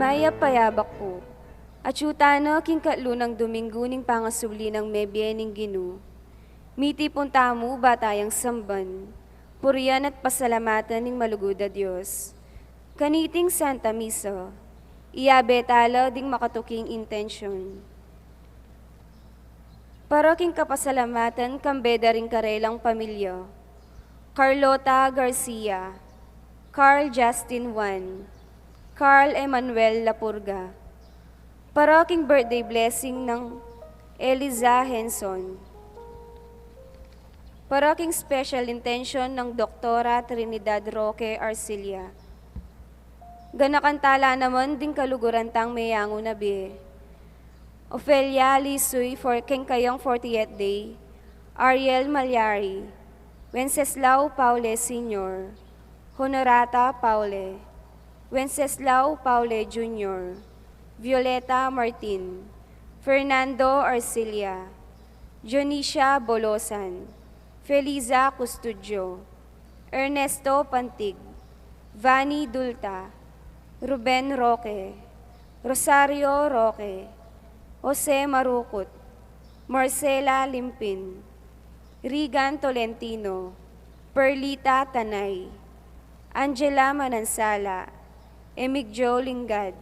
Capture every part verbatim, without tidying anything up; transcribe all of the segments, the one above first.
Mayap a yabak pu. Atyu tana king katlu nang Duminggu ning pangasubli nang mebie ning Ginu. Mitipun tamu ba tayang samban, purian at pasalamatan ning malugud a Dios. Kaniting Santa Misa, iyabe tala ding makatuking intensyon. Para king kapasalamatan kambe da ring karelang pamilya: Carlota Garcia, Carl Justin Juan, Carl Emmanuel Lapurga. Para king birthday blessing nang Eliza Henson. Para king special intention nang Doktora Trinidad Roque Arcilla. Ganakan tala naman ding kaluguran tang meyangu na bie. Ofelia Lisuy for king kayang fortieth day, Ariel Malyari, Wenceslao Paule Senior, Honorata Paule, Wenceslao Paule Junior, Violeta Martin, Fernando Arcilla, Dionisia Bolosan, Feliza Custodio, Ernesto Pantig, Vanny Dulta, Ruben Roque, Rosario Roque, Jose Marucut, Marcela Limpin, Regan Tolentino, Perlita Tanay, Angela Manansala, Emigdio Lingad,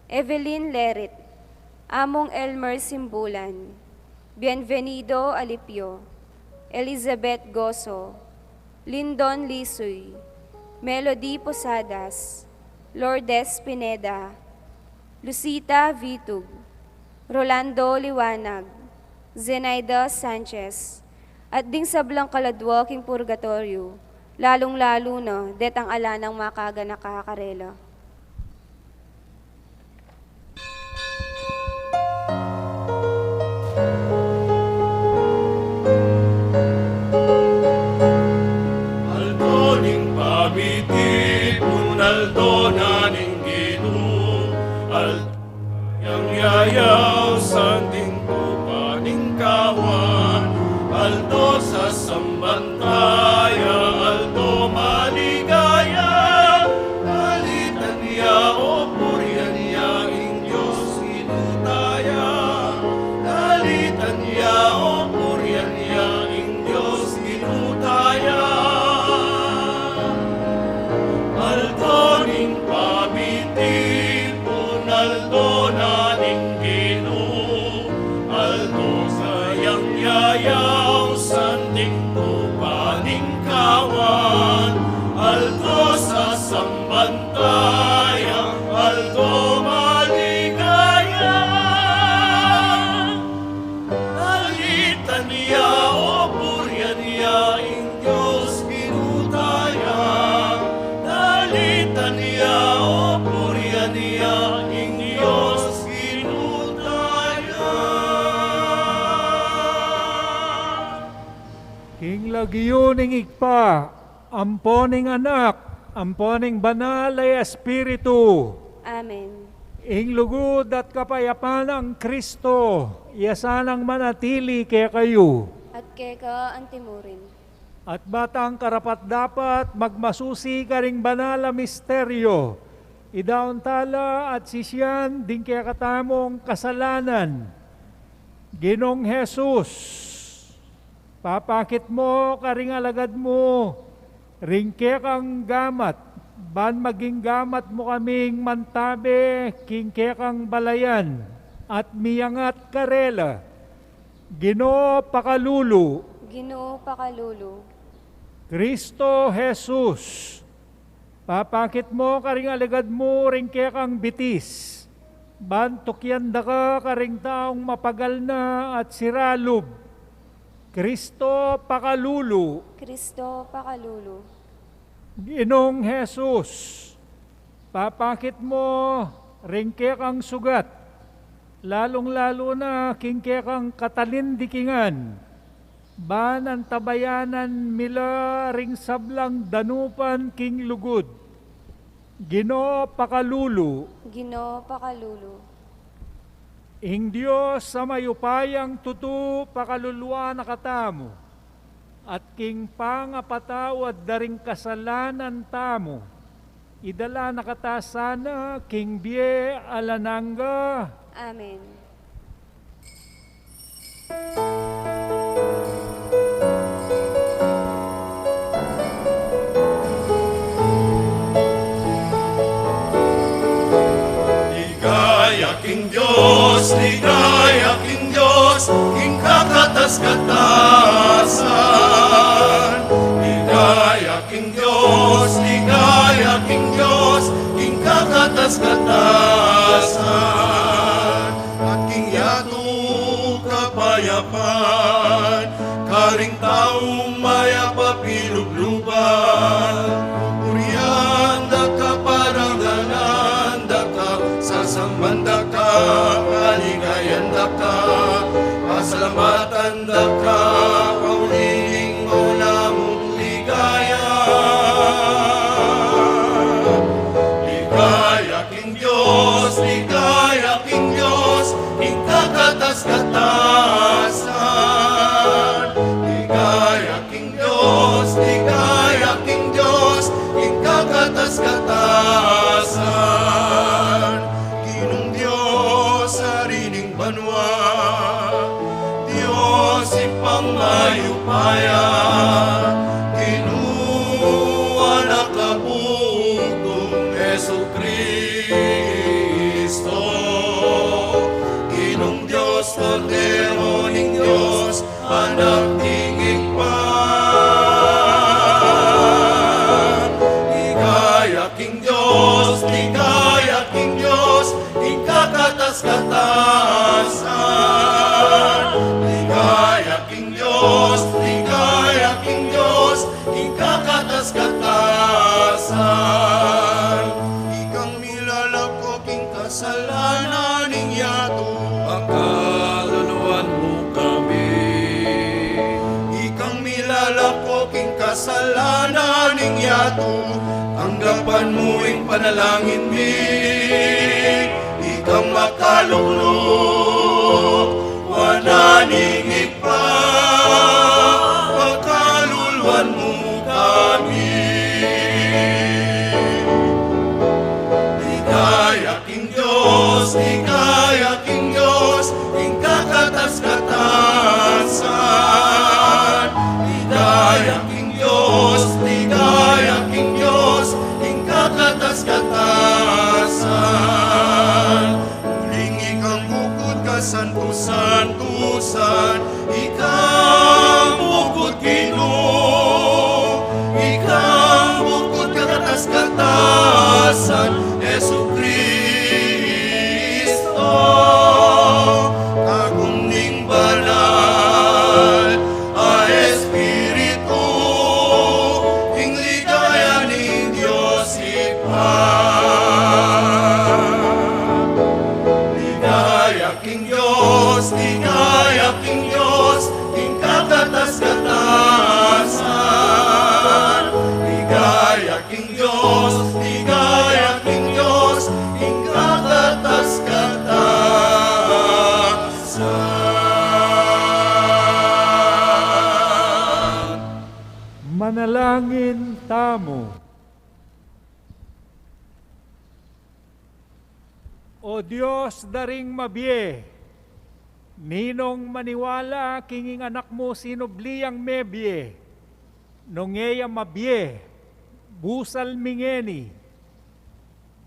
Evelyn Lerit, Among Elmer Simbulan, Bienvenido Alipio, Elizabeth Goso, Lindon Lisuy, Melody Posadas, Lourdes Pineda, Lucita Vitug, Rolando Liwanag, Zenaida Sanchez, at ding sablang kaladwa king purgatoryo, lalung-lalu na detang ala nang makaganaka karela. Aldo ning pamitipun, aldo na ning Ginu, aldo yang yayaw santing tupa ning kawan, aldo sasamban taya, aldo maligaya. Dalitan ya, o purian ya ing Dios Ginu taya. Dalitan ya, o purian ya ing Dios Ginu taya. Aldo ning pamitipun, aldo na ning Ginu, aldo sa yang yayaw santing tupa ning kawan, aldo sasamban taya, aldo maligaya. Dalitan ya, o purian ya ing Dios Ginu taya. Dalitan ya, o purian ya ing Dios Ginu taya. King lagyu ning Ibpa, ampo ning Anak, ampo ning Banal a Espiritu. Amen. Ing lugud at kapayapan nang Kristo, iya sanang manatili kekayu. At keka antimurin. At ba tang karapat-dapat magmasusi karing banal a misteryo, idaun tala at sisian ding kekatamung kasalanan. Ginung Jesus, papakit mu karing alagad mu ring kekang gamat, ban maging gamat mu kaming mantabe king kekang balayan at miyangat karela. Ginu, pakalulu. Ginu, pakalulu. Kristo Jesus, papakit mu karing alagad mu ring kekang bitis, ban tukian da ka karing taung mapagal na at siralub. Kristo, pakalulu. Kristo, pakalulu. Ginung Jesus, papakit mu ring kekang sugat, lalung-lalu na king kekang katalindikingan, ban antabayanan mi la ring sablang danupan king lugud. Ginu, pakalulu. Ginu, pakalulu. Ing Dios a mayupayang tutu pakaluluan na katamu, at king pangapatawad da ring kasalanan tamu, Idala na kata sana king bie alang angga. Amen. Ligaya king Dios, ligaya king Dios, king kakatas-katasan. Ligaya king Dios, ligaya king Dios, king kakatas-katasan. At king yatu kapayapan, karing taung mayap a pilubluban. Purian da ka, parangalan da ka, sasamban da ka, kaligayan da ka, pasalamatan da ka, pauli ning maula mung ligaya. Ligaya king Dios, ligaya king Dios, king kakatas-katasan. Ligaya king Dios, ligaya king Dios, king kakatas-katasan. Ginung Dios, Ari ning banua, Dios Ibpang mayupaya, Ginu, Anak a bugtung Jesukristo, Ginung Dios, Kordero ning Dios, Anak ning Ibpa. Ligaya king Dios, ligaya king Dios, king kakatas-katasan. Ligaya king Dios, ligaya king Dios, king kakatas-katasan. Ikang milalako king kasalanan ning yatu, pakaluluan mu kami. Ikang milalako king kasalanan ning yatu, tanggapan mu ing panalangin mi. Ikang makalukluk wanan ning Ibpa, pakaluluan mu kami. Ligaya king Dios, ligaya king Dios, king kakatas-katasan. Ligaya king Dios, ligaya king Dios, king kakatas-katasan. Uling ikang bukut kasantu-santusan, ikang bukut Ginu, ikang bukut kakatas-katasan, Jesukristo, kagum ning banal a Espiritu, ing ligaya ning Dios Ibpa. Ligaya king Dios, ligaya king Dios, king kakatas-katasan. Ligaya king Dios, ligaya king Dios, king kakatas-katasan. Manalangin tamu. O Dios da ring mabie, ninung maniwala king ing Anak mu sinubli yang mebie, nung e ya mabie, busal mi ngeni.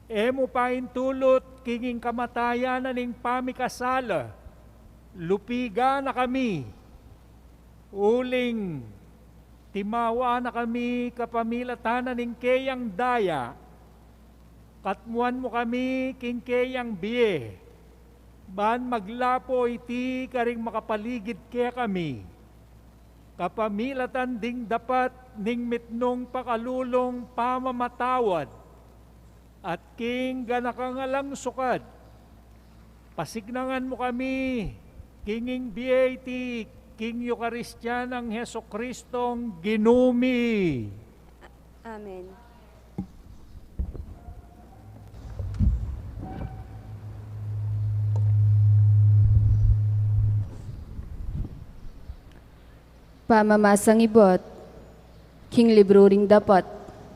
E mu paintulut king ing kamatayan na ning pamikasala, lupigan na kami, uling timawa na kami kapamilatan na ning keyang daya, katmuan mu kami king keyang bie, ban maglapo iti karing makapaligid kekami, kapamilatan ding dapat ning mitmung pakalulung pamamatawad, at king ganakang alang sukad, pasignangan mu kami king ing bie iti king Eukaristia nang Jesukristong Ginu mi. Amen. Pamamasang ibat king libru ring Dapat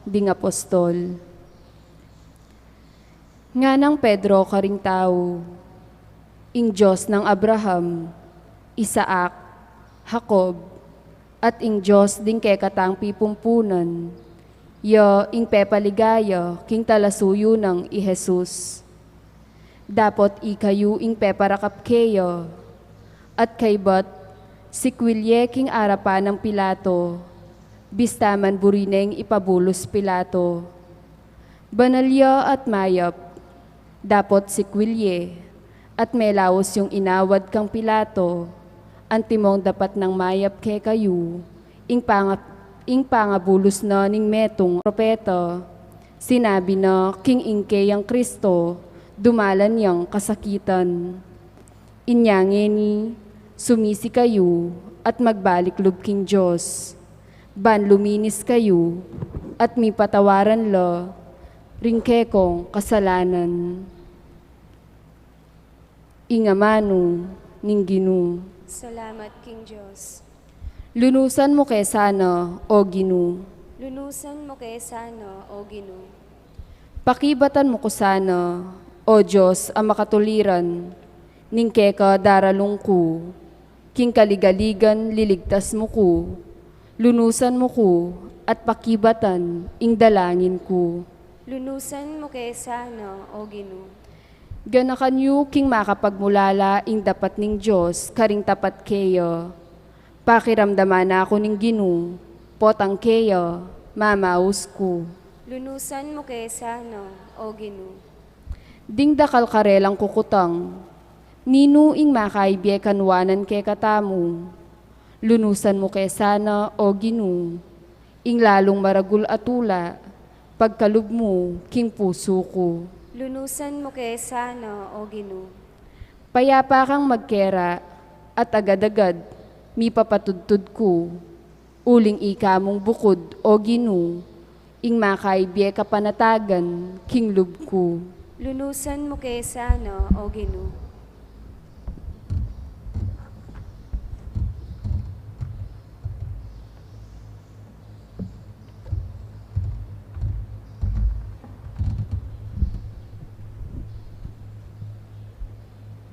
ding Apostol. Nganang Pedro karing tau, ing Dios nang Abraham, Isaac, Jacob, at ing Dios ding kekatang pipumpunan, ya ing pepaligaya king talasuyu nang i Jesus. Dapot ikayu ing peparakap keya. At kaybat, sikwil ye king arapan nang Pilato, bista man buri neng ipabulus Pilato. Banal ya at mayap, dapot sikwil ye, at melaus yung inawad kang Pilato, antimong dapat nang mayap kekayu, ing panga-, ing pangabulus na ning metung propeta, sinabi na king ing keyang Kristo, dumalan yang kasakitan. Inya ngeni, sumisi kayu at magbalik lub king Dios, ban luminis kayu at mipatawaran la ring kekong kasalanan. Ing amanu ning Ginu. Salamat king Dios. Lunusan mu ke sana, o Ginu. Lunusan mu ke sana, o Ginu. Pakibatan mu ku sana, o Dios a makatuliran, ning keka daralung ku, king kaligaligan liligtas mu ku, lunusan mu ku, at pakibatan ing dalangin ku. Lunusan mu ke sana, o Ginu. Ganakan yu king makapagmulala ing dapat ning Dios karing tapat keya. Pakiramdaman na ku ning Ginu, potang keya, mamaus ku. Lunusan mu ke sana, o Ginu. Ding dakal karelang kukutang, ninu ing makaibie kanwanan kekatamu? Lunusan mu ke sana, o Ginu, ing lalung maragul a tula, pagkalub mu king pusu ku. Lunusan mu ke sana, o Ginu. Payapa kang magkera, at agad-agad mipapatudtud ku. Uling ika mung bukud, o Ginu, ing makaibie kapanatagan king lub ku. Lunusan mu ke sana, o Ginu.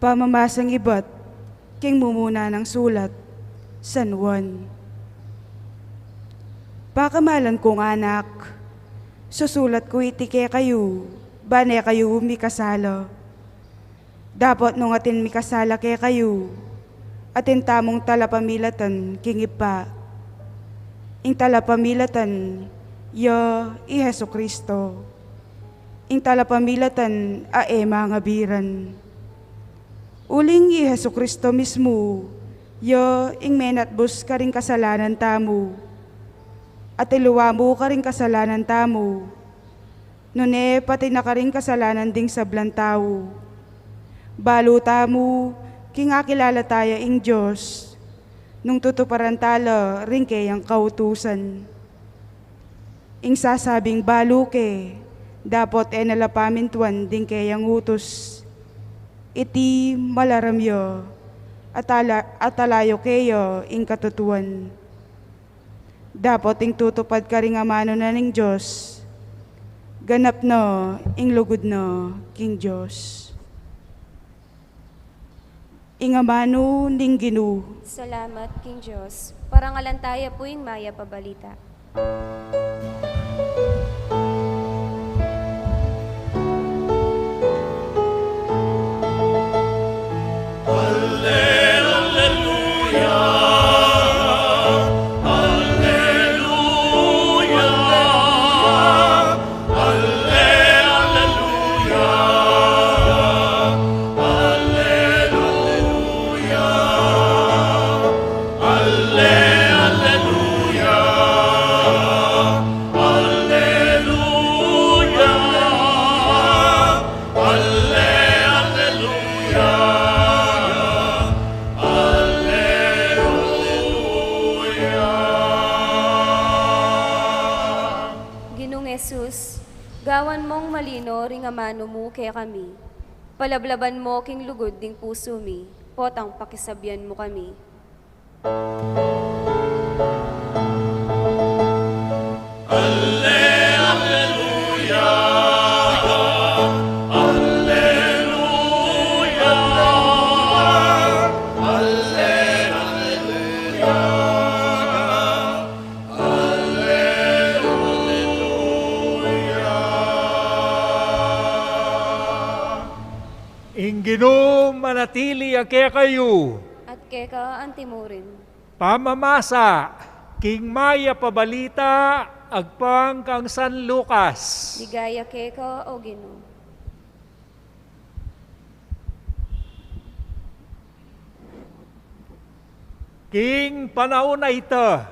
Pamamasang ibat king mumuna nang sulat, San Juan. Pakamalan kung anak, susulat ku iti kekayu, ban e kayu mikasala. Dapot nung atin mikasala kekayu, atin tamung talapamilatan king Ibpa. Ing talapamilatan ya i Jesucristo. Ing talapamilatan a e mangabiran. Uling i Jesucristo mismu, ya ing menatbus karing kasalanan tamu. At iluwa mu karing kasalanan tamu. Nune pati na karing kasalanan ding sablang tau. Balu tamu, king akilala taya ing Dios, nung tutuparan tala ring keyang kautusan. Ing sasabing balu ke, dapot e na la pamintuan ding keyang utus. Iti malaram ya, at ala-, at alayu keya ing katutuan. Dapot ing tutupad karing amanu na ning Dios, ganap na ing lugud na king Dios. Ing amanu ning Ginu. Salamat king Dios. Parangalan taya pu ing mayap a balita. Ginung Jesus, gawan mong malino ring amanu mu kekami. Palablaban mo king lugud ding pusu mi, potang pakisabyan mu kami. Ginu manatili ya kekayu. At keka antimurin. Pamamasa king Mayap a Balita agpang kang San Lucas. Ligaya keka, O Ginu. King panaun a ita,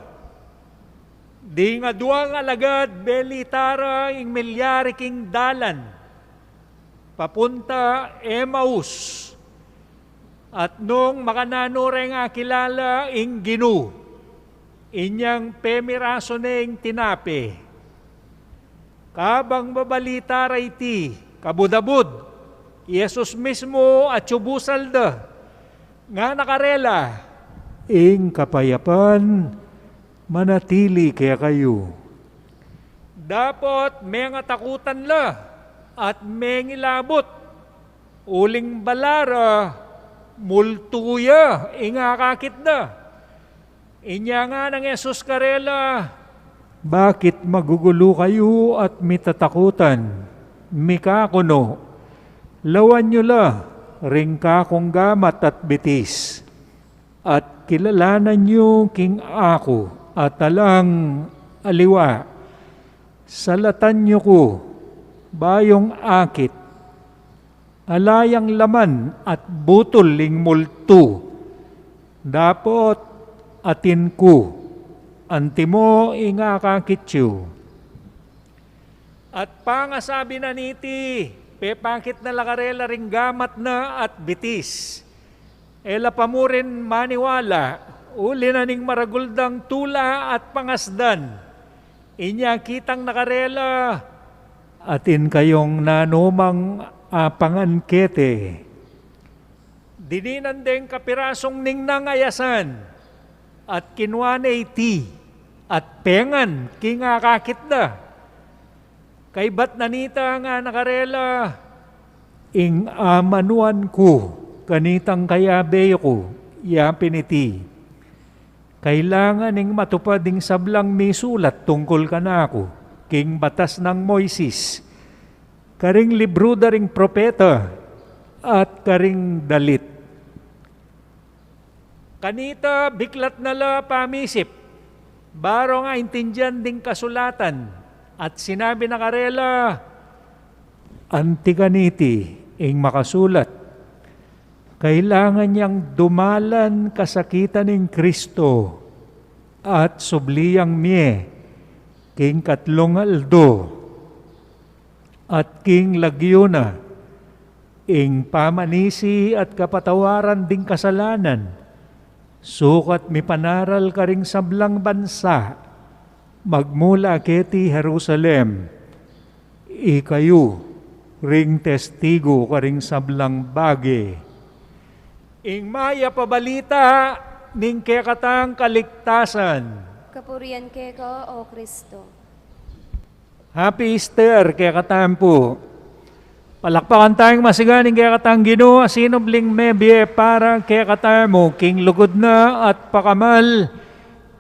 ding aduang alagad belita ra ing milyari king dalan papunta Emmaus. At nung makananu reng akilala ing Ginu, inyang pemirasu ne ing tinape. Kabang babalita ra iti, kabud-abud, i Jesus mismu atyu busal da, ngana karela, ing kapayapan manatili kekayu. Dapot mengatakutan la at mengilabut, uling bala ra multu ya ing akakit da. Inya nganang Jesus karela, bakit magugulu kayu at mitatakutan? Mikakunu, lawan yu la ring kakung gamat at bitis, at kilalanan yu king aku at alang aliwa. Salatan yu ku, bayung akit, ala yang laman at butul ing multu. Dapot atin ku, antimo ing akakit yu. At pangasabi na niti, pepakit na la karela ring gamat na at bitis. E la pa murin maniwala, uli na ning maragul dang tula at pangasdan. Inya kitang na karela, atin kayung nanumang apangan keti. Dininan deng kapirasung ningnang a yasan, at kinua ne iti, at pengan king akakit da. Kaybat na nita, ngana karela, ing amanuan ku kanitang kayabe ku, ya pin iti. Kailangan ing matupad ing sablang misulat tungkul kanaku king batas nang Moises, karing libru da ring propeta, at karing dalit. Kanita biklat na la pamisip, barung aintindian ding kasulatan, at sinabi na karela, anti kaniti ing makasulat, kailangan yang dumalan kasakitan ning Kristo, at subli yang mie king katlung aldo, at king lagyu na, ing pamanisi at kapatawaran ding kasalanan, sukat mipanaral karing sablang bansa, magmula keti Jerusalem. Ikayu ring testigu karing sablang bage. Ing mayap a balita ning kekatang kaligtasan. Kapurian keka, O Kristo. Happy Easter kekatamu pu. Palakpakan tayang masiga ning kekatang Ginu, a sinubling mebie para kekatamu, king lugud na at pakamal,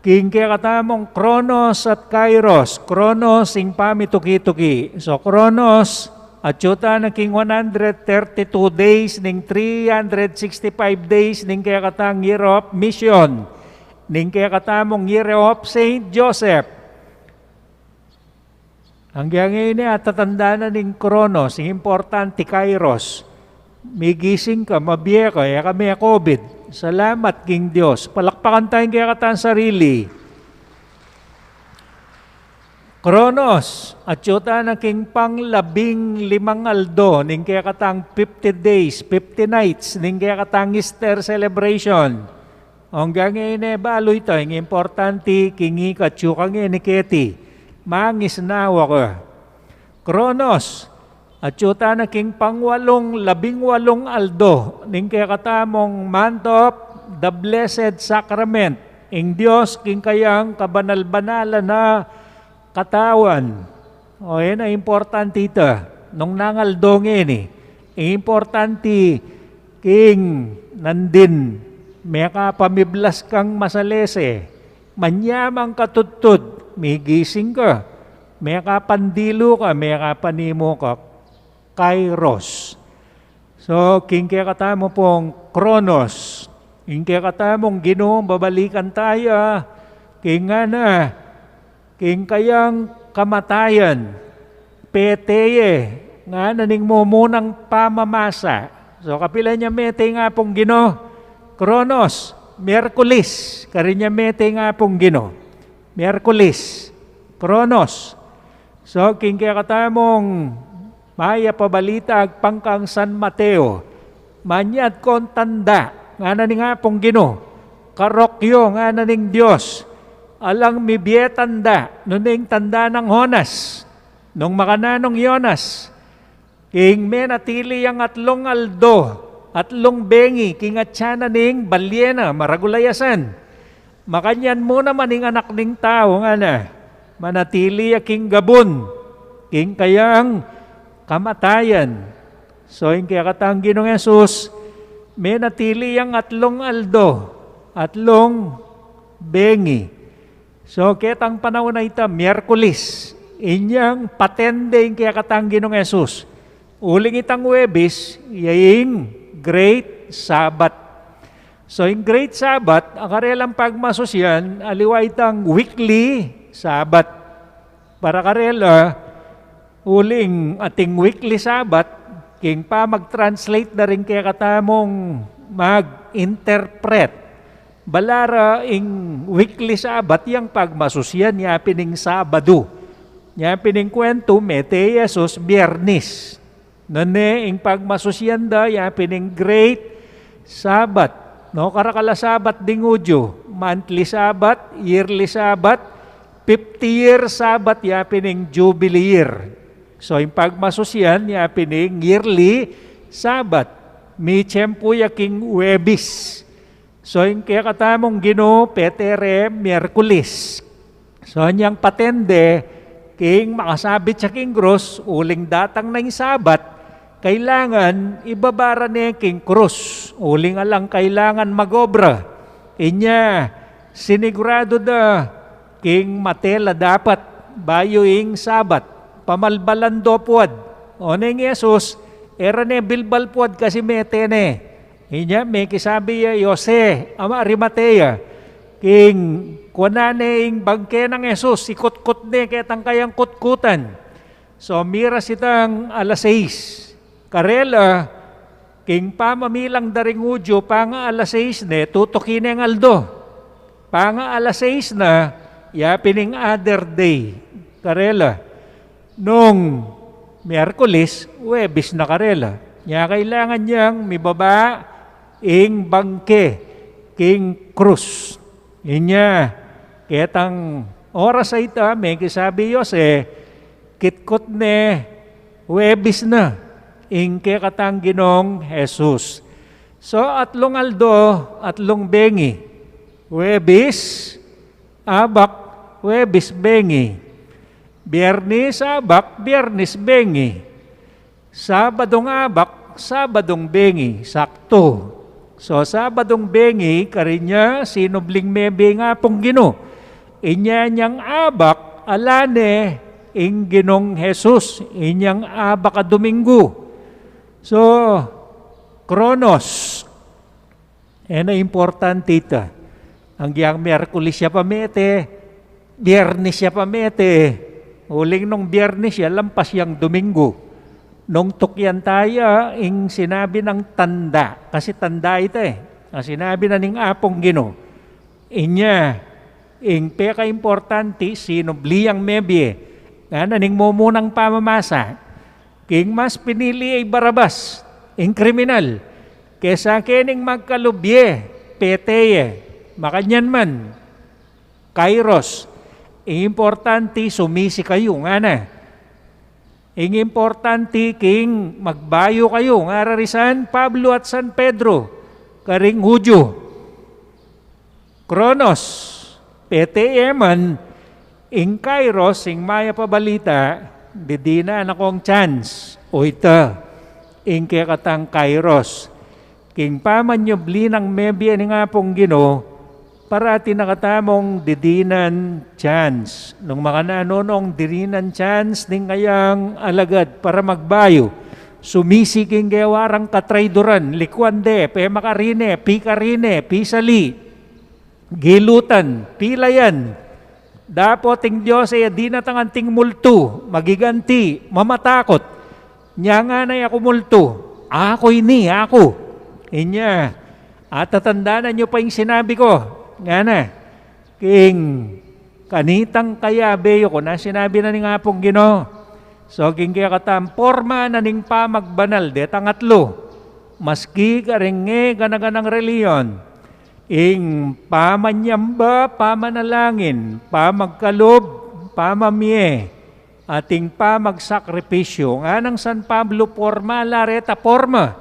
king kekatamung Kronos at Kairos. Kronos, ing pamituki-tuki. So, Kronos, atyu ta na king one hundred thirty-two days ning three hundred sixty-five days ning kekatang Year of Mission, ning kekatamung Year of Saint Joseph. Anggang ini atatandanan ning Kronos, ing importante Kairos. Migising ka, mabie ka, e ka me-COVID. Salamat king Dios. Palakpakan tayang kekatang sarili. Kronos, atyu ta na king panglabing limang aldo ning kekatang fifty days, fifty nights ning kekatang Easter celebration. Anggang ini balu ita, ing importante, king ikatyu ka ngeni keti, mangisnawa ka. Kronos, atyu ta na king pangwalung, labing walung aldo ning kekatamung Month of the Blessed Sacrament, ing Dios king kayang kabanal-banalan a katawan. O, e na importante ita nung nangaldo ngeni. Importante king nandin mekapamiblas kang masalese, manyamang katudtud, migising ka, mekapandilu ka, mekapanimu ka. Kairos. So, king kekatamu pung Kronos, ing kekatamung Ginu, babalikan taya, king ngana, king kayang kamatayan, pete ye, ngana ning mumunang pamamasa. So, kapilan ya mete ing Apung Ginu? Kronos, Miyerkules, karin ya mete ing Apung Ginu. Miyerkules, Kronos. So, king kekatamung Mayap a Balita agpang kang San Mateo, manyad kong tanda, ngana ning Apung Ginu, karok yu, ngana ning Dios, alang mibie tanda, nune ing tanda nang Jonas. Nung makananu nong Jonas, king menatili yang atlung aldo, atlung bengi, king atyan na ning balyena, maragul a yasan. Makanyan mu naman ing Anak ning Tau, ngana, manatili ya king gabun, king kayang kamatayan. So, ing kekatang Ginung Jesus, menatili yang atlung aldo, atlung bengi. So, ketang panaun a ita, Miyerkules, inyang patende ing kekatang Ginung Jesus. Uling itang Huwebes, ya ing Great Sabbath. So, ing Great Sabbath, a karelang pagmasusyan, aliwa itang weekly Sabbath. Para karela, uling ating weekly Sabbath, king pamag-translate da ring kekatamung mag-interpret. Balu ra ing weekly Sabbath, yang pagmasusyan, ya pin ing Sabadu. Ya pin ing kwentu, mete i Jesus Biernes. Nune ing pagmasusyan da, ya pin ing Great Sabbath. No, karakal a Sabbath ding Hudyu, monthly Sabbath, yearly Sabbath, fifty year Sabbath, ya pin ing Jubilee year. So, ing pagmasusyan, ya pin ing yearly Sabbath. Mitiyempu ya king Huwebes. So, ing kekatamung Ginu, pete re Miyerkules. So, inyang patende, king makasabit ya king krus, uling datang na ing Sabbath, kailangan ibaba ra ne king krus, uling alang kailangan mag-obra. Inya, siniguradu da, king mate la dapat, bayu ing Sabbath, pamalbalan do puad. One ing Jesus, e ra ne bilbal puad kasi mete ne. Inya, mekisabi ya i Jose a Arimatea, king kuanan ne ing bangke nang Jesus, ikutkut ne ketang kayang kutkutan. So, miras itang alas sais. Karela, king pamamilang da ring Hudyu, panga alas sais ne, tutuki ne ing aldo. Panga alas sais na, ya pin ing other day. Karela, nung Miyerkules, Huwebes na karela. Nya kailangan yang mibaba ing bangke king krus. Inya, ketang oras a ita, mekisabi i Jose, kitkut ne, Huwebes na, ing kekatang Ginung Jesus. So, atlung aldo, atlung bengi. Huwebes, abak, Huwebes bengi. Biernes, abak, Biernes bengi. Sabadung abak, Sabadung bengi, saktu. So, Sabadung bengi, karin ya sinubling mebie ing Apung Ginu. Inya nyang abak, ala ne ing Ginung Jesus, inyang abak a Duminggu. So, Kronos, e na importante ita. Agyang Miyerkules ya pa mete, Biernes ya pa mete, uling nung Biernes ya, lampas yang Duminggu. Nung tukyan taya, ing sinabi nang tanda, kasi tanda ita e, ang sinabi na ning Apung Ginu. Inya, ing pekaimportante, sinubli yang mebie, ngana ning mumunang pamamasa. King mas pinili ya i Barabas, ing kriminal, kesa kening magkalub ye, pete ye. Makanyan man, kairos, ing importante sumisi kayu, ngana. Ing importante king magbayu kayu, ngara ri San Pablo at San Pedro, karing Hudyu. Kronos, pete ye man, ing kairos, ing mayap a balita, didinan na kong chance, o ita, ing kekatang kairos. King pamanyubli nang mebie ning Apung Ginu, parati na katamung didinan chance. Nung makananu nong didinan chance ning kayang alagad para magbayu, Sumisi king gewa rang katraiduran, likuan de, pemakarine, pikarine, pisali, gilutan, pilayan. Dapot ing Dios e ya dinatang anting multu, magiganti, mamatakut. Nya ngana, e ku multu, aku ini, aku. Inya, atatandanan yu pa ing sinabi ku, ngana, king kanitang kayabe yu ku na, sinabi na ning Apung Ginu. So, king kekatang porma na ning pamagbanal, detang atlu, maski karing e gana-ganang relihiyon, ing pamanyamba, pamanalangin, pamagkalub, pamamie, at ing pamagsakripisyu. Nganang San Pablo, porma la reta, porma.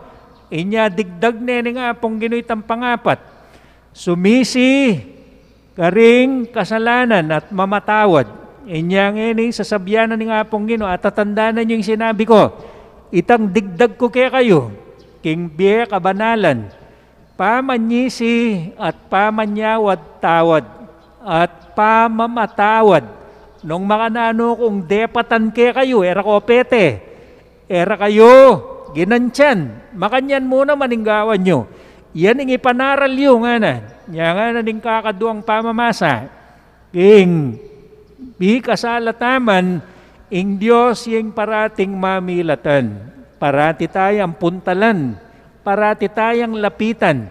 Inya digdag ne ning Apung Ginu itang pangapat, sumisi karing kasalanan at mamatawad. Inya ngeni, sasabian na ning Apung Ginu, atatandanan yu ing sinabi ku, itang digdag ku kekayu, king bie kabanalan, pamanyisi at pamanyawad-tawad at pamamatawad. Nung makananu kung depatan kekayu, e ra ko pete, e ra kayu ginantian, makanyan mu naman ing gawan yu. Yan ing ipanaral yu, ngana. Nya ngana ning kakaduang pamamasa, king pikasala taman, ing Dios ya ing parating mamilatan, parati tayang puntalan, parati tayang lapitan,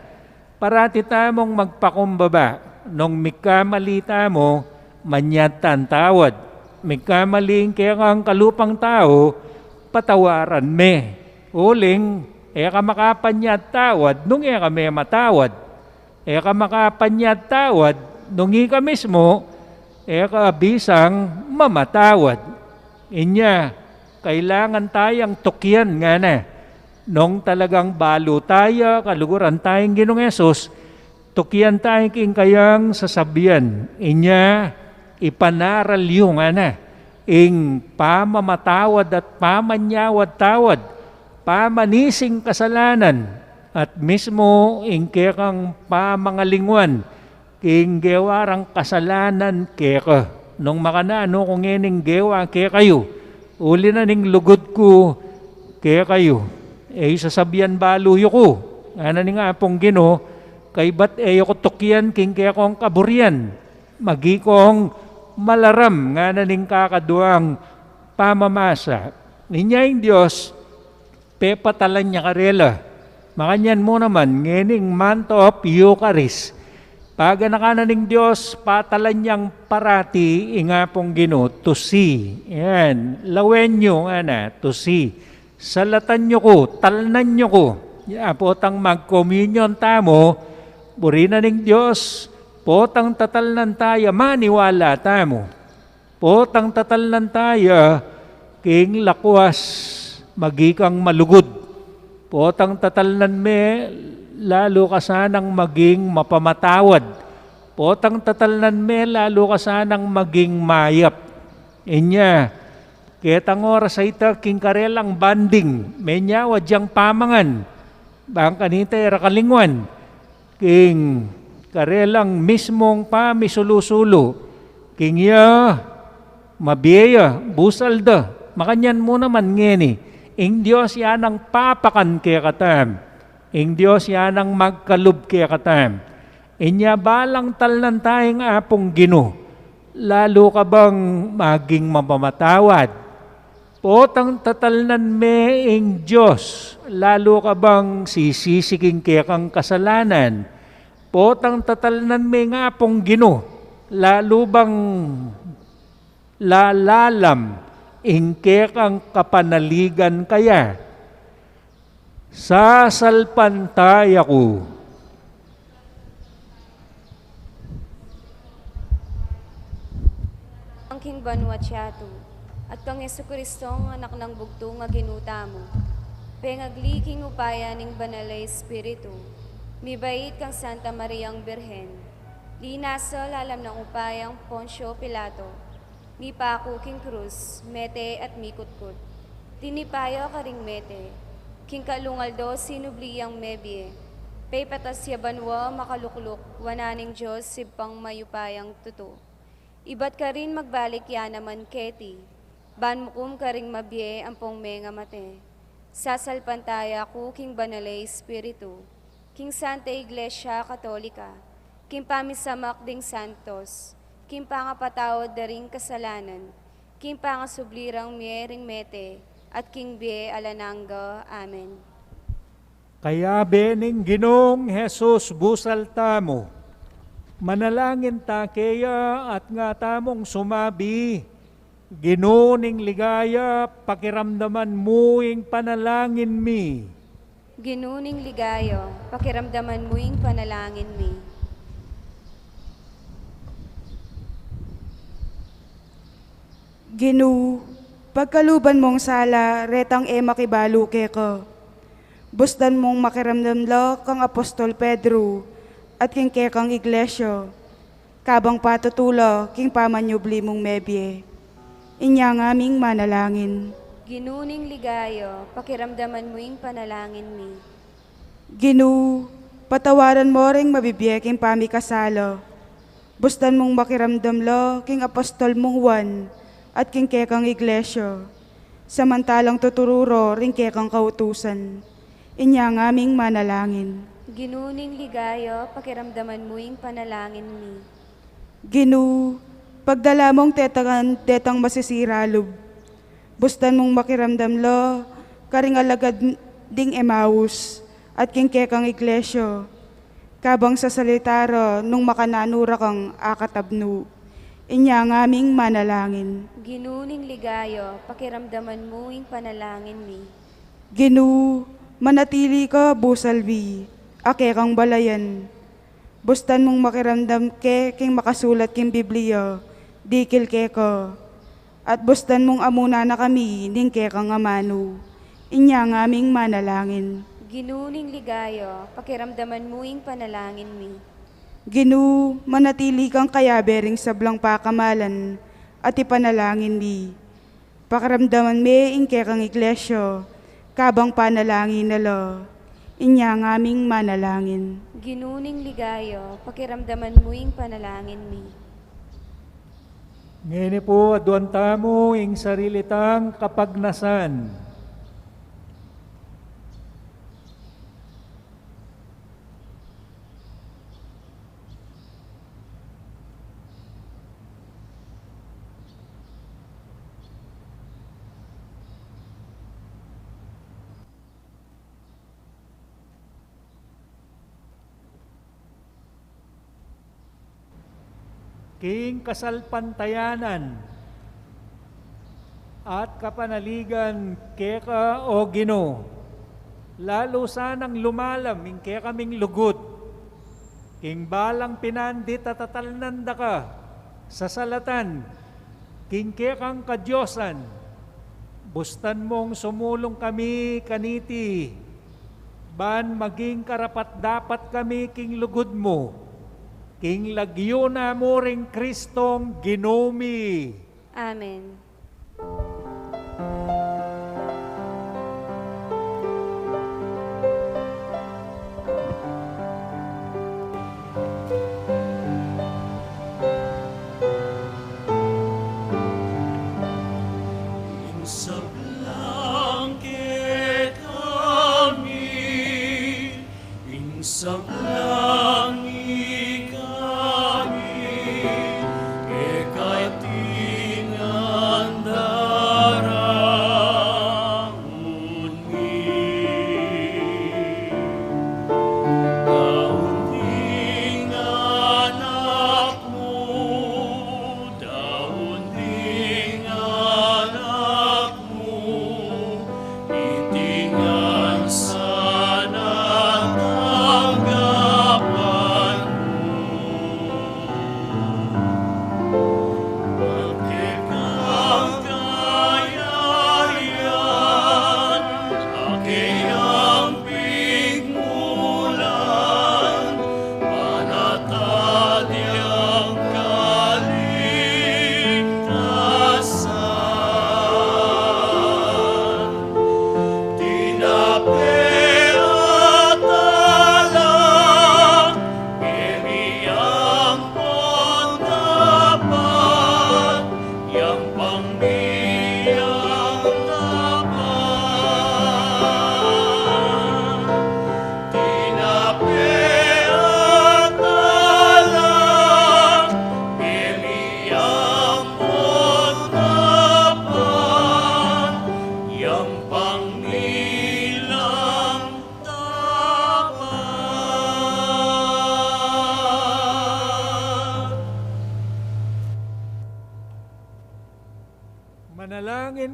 parati tamung magpakumbaba. Nung mikamali tamu, manyad tang tawad. Mikamali ing kekang kalupang tau, patawaran me. Uling e ka makapanyad tawad nung e ka mematawad. E ka makapanyad tawad nung ika mismu e ka bisang mamatawad. Inya, kailangan tayang tukian, ngana. Nung talagang balu taya, kaluguran taya ing Ginung Jesus, tukian taya king kayang sasabian. Inya, ipanaral yu, ngana, ing pamamatawad at pamanyawad-tawad, pamanising kasalanan, at mismu ing kekang pamangalingwan king gewa rang kasalanan keka. Nung makananu ku ngening gewa kekayu, uli na ning lugud ku kekayu, e yu sasabian balu yu ku, ngana ning Apung Ginu, kaybat e yu ku tukian king kekong kaburian, magi kong malaram, ngana ning kakaduang pamamasa. Inya ing Dios, pepatalan ya karela. Makanyan mu naman, ngening month of Eucharist, paganakan na ning Dios, patalan yang parati ing Apung Ginu, to see. Yan, lawen yu, ngana, to see. Salatan yu ku, talnan yu ku. Ya, potang mag-communion tamu, buri na ning Dios, potang tatalnan taya, maniwala tamu. Potang tatalnan taya, king lakwas, magi kang malugud. Potang tatalnan me, lalu ka sanang maging mapamatawad. Potang tatalnan me, lalu ka sanang maging mayap. Inya, ketang oras a ita king karelang banding, menyawad yang pamangan, bang kanita e ra kalingwan, king karelang mismung pamisulu-sulu, king ya, mabie ya, busal da, makanyan mu naman ngeni, ing Dios ya nang papakan kekatam, ing Dios ya nang magkalub kekatam. Inya balang talnan taya ing Apung Ginu, lalu ka bang maging mapamatawad. Potang tatalnan me ing Dios, lalu ka bang sisisi king kekang kasalanan. Potang tatalnan me ing Apung Ginu, lalu bang lalalam ing kekang kapanaligan kaya. Sasalpantaya ku. Ang king banua at yatu, at kang Jesucristo, ang Anak nang bugtung a Ginu tamu, pengagli king upaya ning Banal a Espiritu, mibait kang Santa Mariang Birhen, linasa lalam nang upayang Poncio Pilato, mipaku king krus, mete at mikutkut. Tinipa ya karing mete, king kalung aldo sinubli yang mebie, pepatas ya banua makalukluk wanan ning Dios Ibpang mayupayang tutu. Ibat karin magbalik ya naman keti, ban mukum karing mabie ampong mengamate. Sasalpantaya ku king Banal a Espiritu, king Santa Iglesia Katolika, king pamisamak ding santos, king pangapatawad da ring kasalanan, king pangasubli rang mie ring mete, at king bie alang angga. Amen. Kayabe ning Ginung Jesus busal tamu. Manalangin ta keya at nga tamung sumabi, Ginu ning ligaya, pakiramdaman mu ing panalangin mi. Ginu ning ligaya, pakiramdaman mu ing panalangin mi. Ginu, pagkaluban mung sala retang e makibalu keka. Bustan mung makiramdam la kang Apostol Pedro at king kekang iglesia, kabang patutu la king pamanyubli mung mebie. Inya ngaming manalangin. Ginu ning ligaya, pakiramdaman mu ing panalangin mi. Ginu, patawaran mu ring mabibie king pamikasala. Bustan mung makiramdam la king apostol mung Juan at king kekang iglesia, samantalang tuturu ra ring kekang kautusan. Inya ngaming manalangin. Ginu ning ligaya, pakiramdaman mu ing panalangin mi. Ginu, pagdala mung tetangan detang masisira lub. Bustan mung makiramdam la karing alagad ding Emmaus at king kekang iglesia, kabang sasalita ra nung makananu ra kang akatabnu. Inya ngaming manalangin. Ginu ning ligaya, pakiramdaman mu ing panalangin mi. Ginu, manatili ka busal mi, a kekang balayan. Bustan mung makiramdam ke king makasulat king Biblia dikil keka, at bustan mung amuna na kami ning kekang amanu. Inya ngaming manalangin. Ginu ning ligaya, pakiramdaman mu ing panalangin mi. Ginu, manatili kang kayabe ring sablang pakamalan at ipanalangin mi. Pakiramdaman me ing kekang iglesia, kabang panalangin na la. Inya ngaming manalangin. Ginu ning ligaya, pakiramdaman mu ing panalangin mi. Ngeni pu, aduan tamu ing sarili tang kapagnasan. King kasalpantayanan at kapanaligan keka, O Ginu, lalu sanang lumalam ing kekaming lugud king balang pinandit a tatalnan da ka, sasalatan king kekang kadiosan. Bustan mung sumulung kami kaniti, ban maging karapat-dapat kami king lugud mu, king lagyu na mu ring Kristong Ginu mi. Amen. Ing sablang kekami, ing sablang ikami, keka ing andarangun mi. Daun ding anak mu, daun ding anak mu,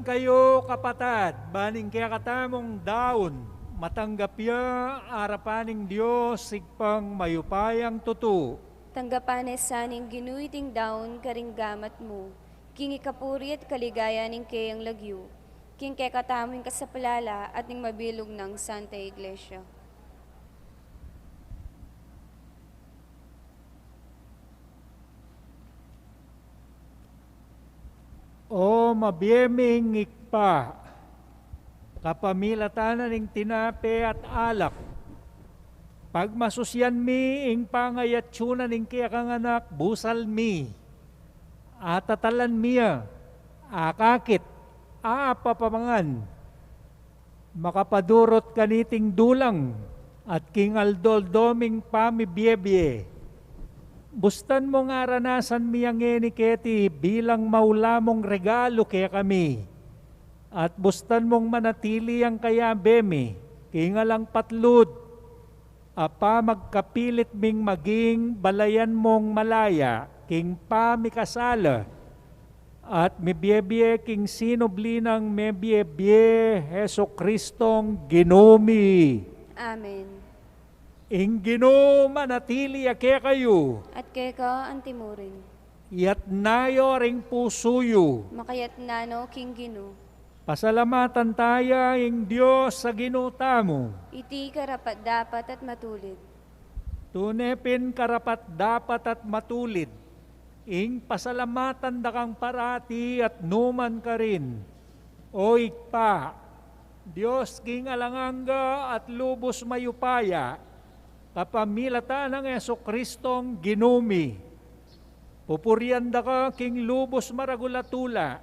Kayu, kapatad, ban ing kekatamung daun, matanggap ya arapan ning Dios, Ibpang mayupayang tutu. Tanggapan ne sa ning Ginu iting daun karing gamat mu, king ikapuri at kaligayan ning keyang lagyu, king kekatamung kasaplalan at ning mabilug nang Santa Iglesia. O mabie ming Ibpa, kapamilatan na ning tinape at alak, pagmasusian mi ing pangayatsu na ning kekang Anak, busal mi, atatalan mi ya, akakit, apapamangan, makapadurut kaniting dulang at king aldo-aldo ming pamibiebie. Bustan mung aranasan mi ya ngeni keti bilang maula mung regalu kekami, at bustan mung manatili yang kayabe mi king alang patlud a pamagkapilit ming maging balayan mung malaya king pamikasala, at mibiebie king sinubli nang mibiebie, Jesucristong Ginu mi. Amen. Ing Ginu manatili ya kekayu. At keka antimurin. Iyatna yu ring pusu yu. Makayatna no king Ginu. Pasalamatan taya ing Dios a Ginu tamu. Iti karapat-dapat at matulid. Tune pin karapat-dapat at matulid ing pasalamatan da kang parati at numan karin, O Ibpa, Dios king alang angga at lubus mayupaya, kapamilatan nang Jesucristong Ginu mi. Pupurian da ka king lubus maragul a tula,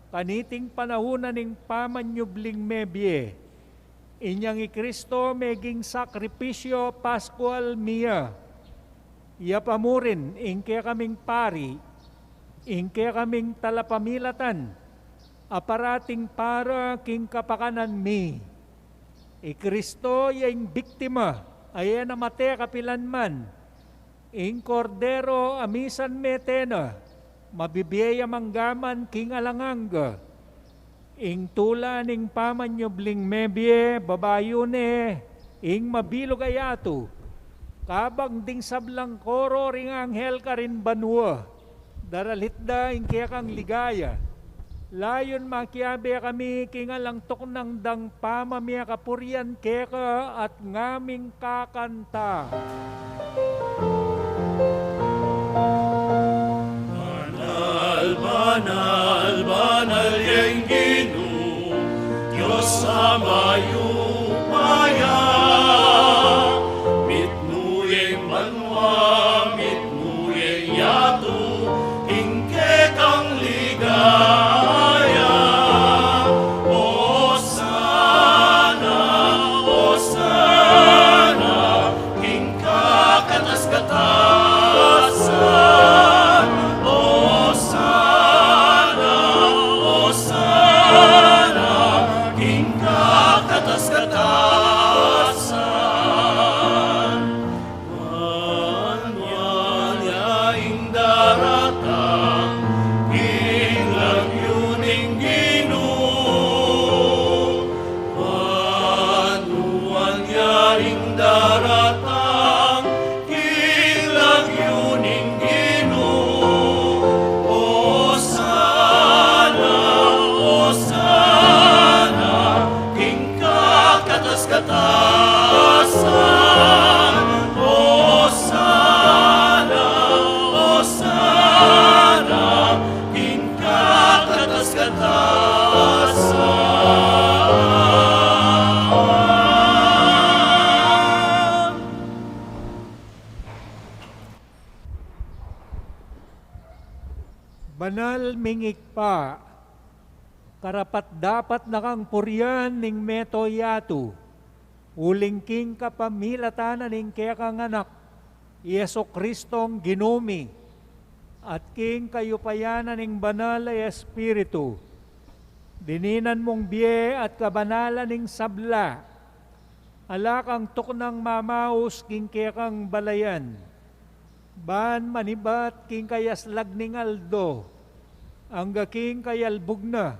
kaniting panaun na ning pamanyubling mebie. Inyang i Cristo meging sakripisyo paskual mi ya. Iya pa murin ing kekaming pari, ing kekaming talapamilatan, a parating para king kapakanan mi. I Cristo ya ing biktima a e na mate kapilan man, ing Kordero a misan mete na, mabibie ya manggaman king alang angga. Ing tula ning pamanyubling mebie, babayu ne ing mabilug a yatu. Kabang ding sablang koro ring anghel karin banua, daralit da ing kekang ligaya. Layun makiabe kami king alang tuknang dang pamamie kapurian keka at ngaming kakanta. Banal, banal, banal ya ing Ginu, Dios a mayupaya. Mitmu ya ing banua, mitmu ya ing yatu, ing kekang ligaya. Osana, Osana, king kakatas-katasan. Osana, Osana, king kakatas-katasan. Manual ya ing daratang king lagyu ning Ginu. Manual ya ing daratang king lagyu ning Ginu. Osana, Osana, king kakatas-katasan. Osana, Osana, king kakatas-katasan. Banal ming Ibpa, karapat-dapat na kang purian ning mabilug a yatu, uling king kapamilatan na ning kekang Anak, i Jesucristong Ginu mi, at king kayupayan na ning Banal a Espiritu, dininan mung bie at kabanalan ning sabla, ala kang tuknang mamaus king kekang balayan, ban manibat king kayaslag ning aldo, angga king kayalbug na,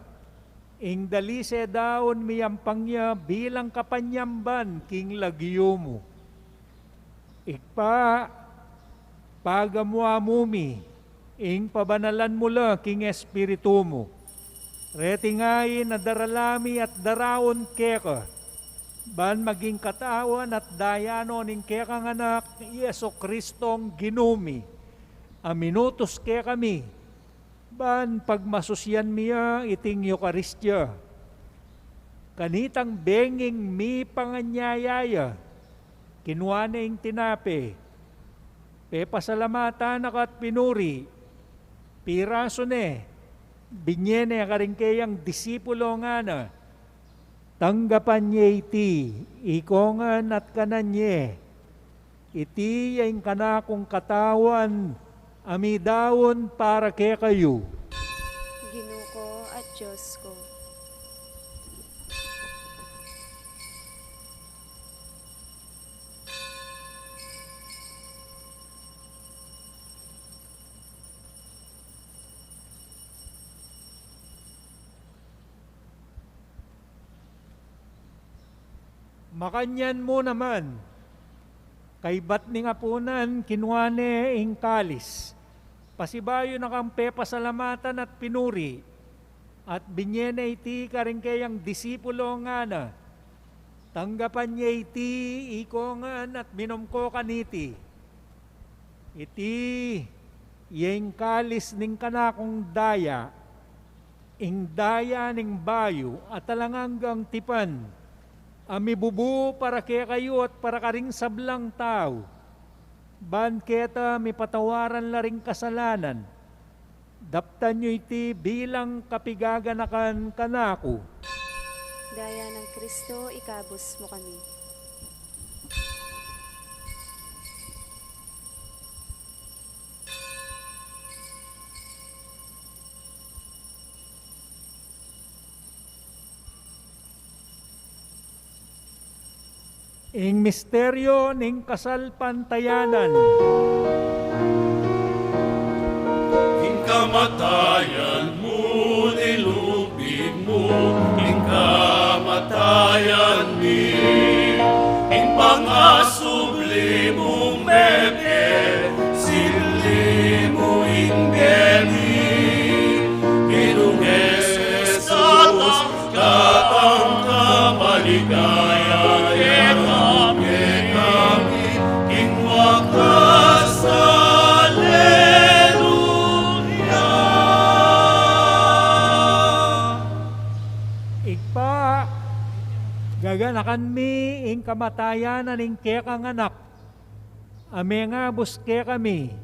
Ing dalise daun miyampang ya bilang kapanyamban king lagyu mu. Ibpa, pagamu-amu mi ing pabanalan mu la king Espiritu mu. Reting ain a darala mi at daraun keka, ban maging katawan at daya no ning kekang Anak, Jesu-Cristong Ginu mi, a minutus kekami, ban pagmasusyan mi ya iting Eukaristia. Kanitang benging mipanganyaya ya, kinua ne ing tinape, pepasalamatan na ka at pinuri, pirasu ne, binie ne karing keyang disipulo, ngana: Tanggapan ye iti, ikongan at kanan ye. Iti ya ing kanakung katawan, a midaun para kekayu. Ginu ku at Dios ku. Makanyan mu naman, kaybat ning apunan, kinua ne ing kalis, pasibayu na kang pepasalamatan at pinuri, at binie ne iti karing keyang disipulo, ngana: Tanggapan ye iti, ikongan at minum ko kaniti. Iti ya ing kalis ning kanakung daya, ing daya ning bayu at alang anggang tipan, a mibubu para kekayu at para karing sablang tau, ban keta mipatawaran la ring kasalanan. Daptan yu iti bilang kapigaganakan kanaku. Daya nang Kristo, ikabus mu kami. Ing misteryo ning kasalpantayanan. Ing kamatayan mu, nilupig mu, ing kamatayan mi, ing pangasubli mung mebie, sinli mu ing bie mi, Ginung Jesus, katang kamaligaya, kekami, king wakas. Aleluya. Ibpa, gaganakan mi ing kamatayan na ning kekang Anak, a mengabus kekami,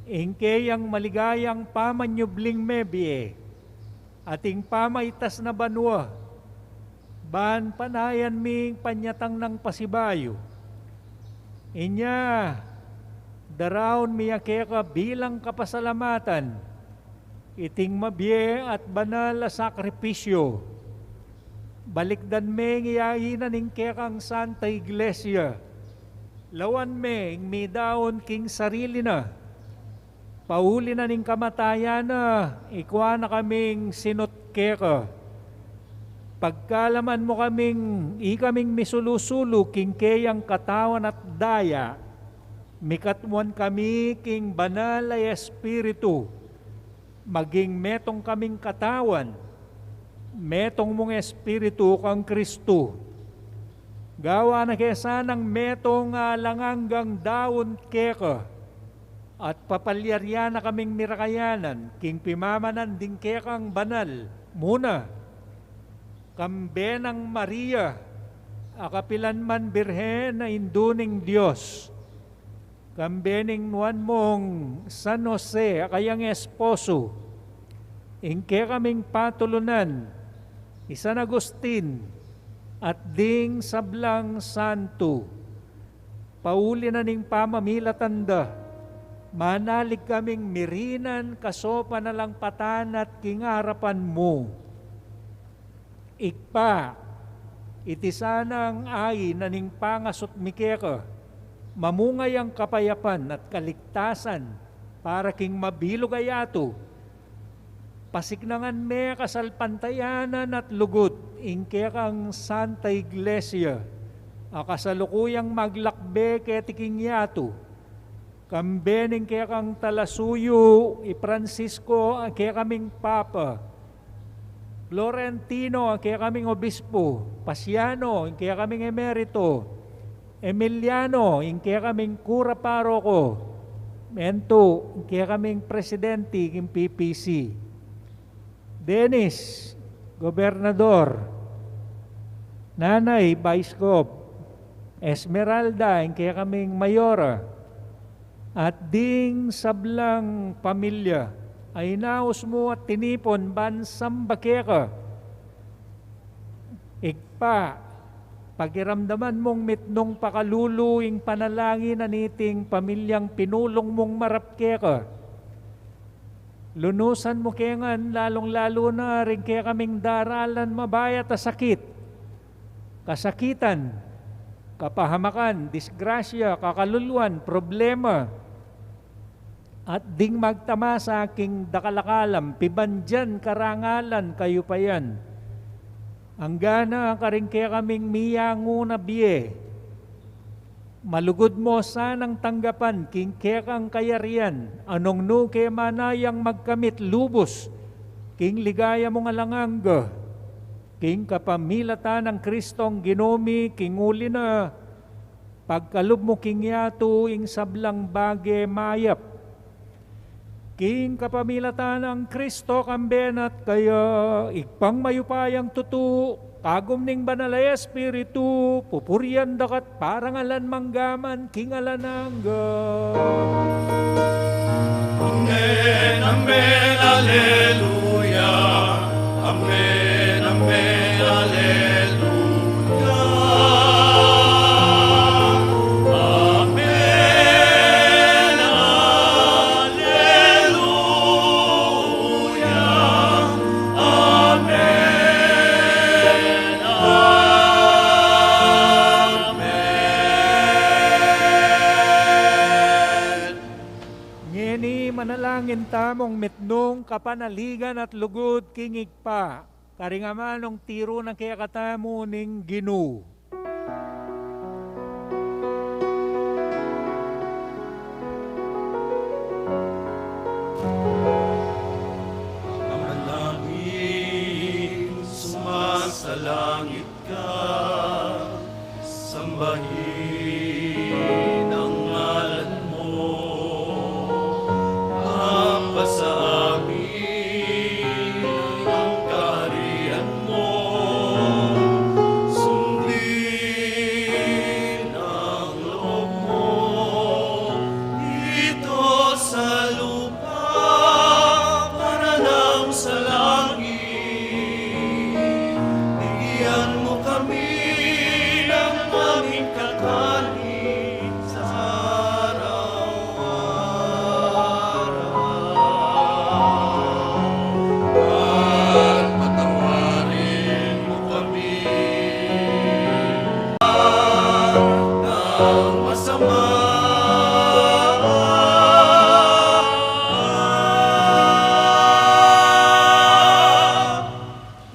ing keyang maligayang pamanyubling mebie, at ing pamaitas na banua, ban panayan mi ing panyatang nang pasibayu. Inya, daraun mi ya keka bilang kapasalamatan iting mabie at banal a sakripisyu. Balikdan me ing yayainan ning kekang Santa Iglesia. Lawan me ing midaun king sarili na. Pauli na ning kamatayan na, ikua na kaming sinut keka. Pagkalaman mu kaming ikaming misulu-sulu king keyang katawan at daya, mikatmuan kami king Banal a Espiritu. Maging metung kaming katawan, metung mung Espiritu kang Kristu. Gawan na ke sanang metung a alang anggang daun keka, at papalyarian na kaming mirakayanan king pimamanan ding kekang banal muna, kambe nang Maria a kapilan man Birhen a Indu ning Dios, kambe ning nuan mung San Jose a kayang esposo, ing kekaming patulunan, i San Agustin, at ding sablang santo. Pauli na ning pamamilatan da, manalig kaming mirinan kasopan alang patan at king arapan mu. Ibpa, iti sanang ain na ning pangasut mi keka, mamunga yang kapayapan at kaligtasan para king mabilug a yatu. Pasiknangan me kasalpantayanan at lugud ing kekang Santa Iglesia, a kasalukuyang maglakbe keti king yatu, kambe ning kekang talasuyu, i Francisco, a kekaming Papa, Florentino, a kekaming Obispo, Pasiano, a kekaming Emerito, Emiliano, ing kekaming kura paroko, Mentu, ing kekaming presidente king P P C, Dennis, gobernador, Nanay, Vice Gov, Esmeralda, ing kekaming mayora, at ding sablang pamilya a inaus mu at tinipun ban samba keka. Ibpa, pakiramdaman mung mitmung pakalulu ing panalangin na niting pamilyang pinulung mung marap keka. Lunusan mu ke ngan, lalung-lalu na ring kekaming daralan mabayat a sakit, kasakitan, kapahamakan, disgrasya, kakaluluan, problema, at ding magtamasa king dakal a kalam, pibandian, karangalan, kayupayan. Anggana karing kekaming miyangu na bie, malugud mu sanang tanggapan king kekang kayarian, a nung nu ke man yang magkamit lubus king ligaya mung alang angga, king kapamilatan nang Kristong Ginu mi, king uli na, pagkalub mu king yatu ing sablang bage mayap. King kapamilatan nang Kristo, kambe na at kaya, Ibpang mayupayang tutu, kagum ning Banal a Espiritu, pupurian da ka at parangalan mangga man king alang angga. Amen, amen, aleluya. Amen, amen, aleluya. Amen, aleluya. Amen, amen. Ngeni manalangin tamung mitmung kapanaligan at lugud king Ibpa, karing amanung tiru na kekatamu ning Ginu. Ama naming sumasalangit ka, sambahin ang ngalan mo, mapasa amin ang kaharian mo, sundin ang loob mo dito sa lupa para nang sa langit. Bigyan mo kami ng aming kakanin sa araw-araw. At patawarin mo kami ng masama.